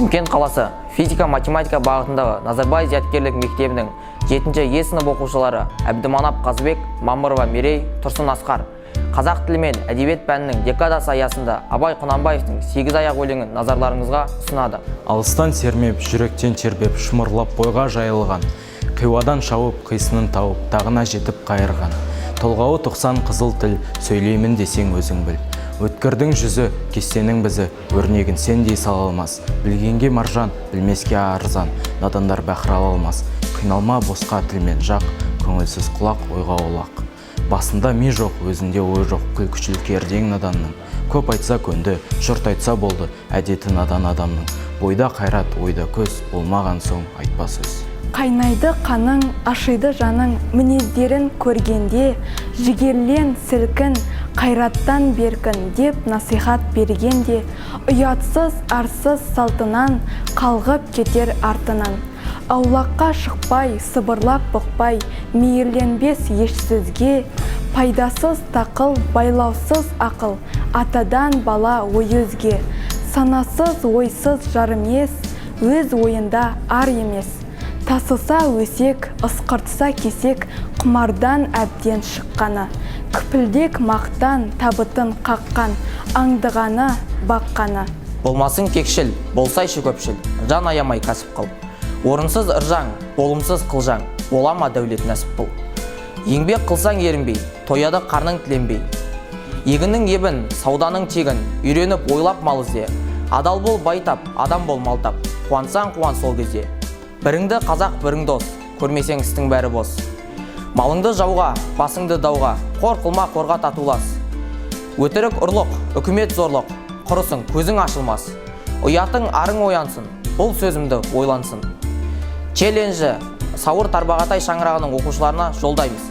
Шымкент қаласы физика математика бағытындағы Назарбаев зияткерлік мектебінің 7 Е сынып оқушылары Әбдіманап Қазыбек, Мамырова Мерей, Тұрсын Асқар қазақ тілі мен әдебиет пәнінің декадасы аясында Абай Құнанбаевтың «Сегіз аяқ» өлеңін назарларыңызға ұсынады. Алыстан сермеп, жүректен тербеп, шымырлап бойға жайылған, Қиуадан шауып, қисынын тауып, тағына жетіп қайырған. Толғауы 90 қызыл тіл, сөйлеймін десең, өзің біл. Өткірдің жүзі, кестенің бізі, өрнегін сендей сала алмас. Білгенге маржан, білмеске арзан, надандар бәһр ала алмас. Қиналма босқа тілмен жақ, көңілсіз құлақ ойға олақ. Басында ми жоқ, өзінде ой жоқ, күлкішіл кердең наданның. Көп айтса көнді, жұрт айтса болды, әдеті надан адамның. Бойда қайрат, ойда көз болмаған соң, айтпа сөз. Қайнайды қаның, ашиды жаның мінездерін көргенде. Жігерлен, сілкін, қайраттан беркін деп насихат бергенде, ұятсыз, арсыз салтынан қалғып кетер артынан. Аулаққа шықпай, сыбырлап бұқпай, мейірленбес еш сөзге. Пайдасыз тақыл, байлаусыз ақыл, атадан бала ой өзге. Санасыз, ойсыз жарым ес, өз ойында ар емес. Тасыса өсек, ысқыртса кесек, құмардан әбден шыққаны. Күпілдек мақтан, табытын қаққан, аңдығаны, баққаны. Болмасын кекшіл, болсайшы көпшіл, жан аямай кәсіп қыл. Орынсыз ыржаң, болымсыз қылжаң, бола ма дәулет нәсіп бұл? Еңбек қылсаң ерінбей, тояды қарның тіленбей. Егіннің ебін, сауданың тегін, үйреніп, ойлап мал ізде. Адал бол, бай тап, адам бол, мал тап, қуансаң, қуан сол кезде. Біріңді қазақ, бірің дос, көрмесең, істің бәрі бос. Малыңды жауға, басыңды дауға, қор қылма, қорға татулас. Өтірік ұрлық, үкімет зорлық, құрысын, көзің ашылмас. Ұятың, арың оянсын, бұл сөзімді ойлансын. Челленджі Сауыр Тарбағатай шаңырағының оқушыларына жолдаймыз.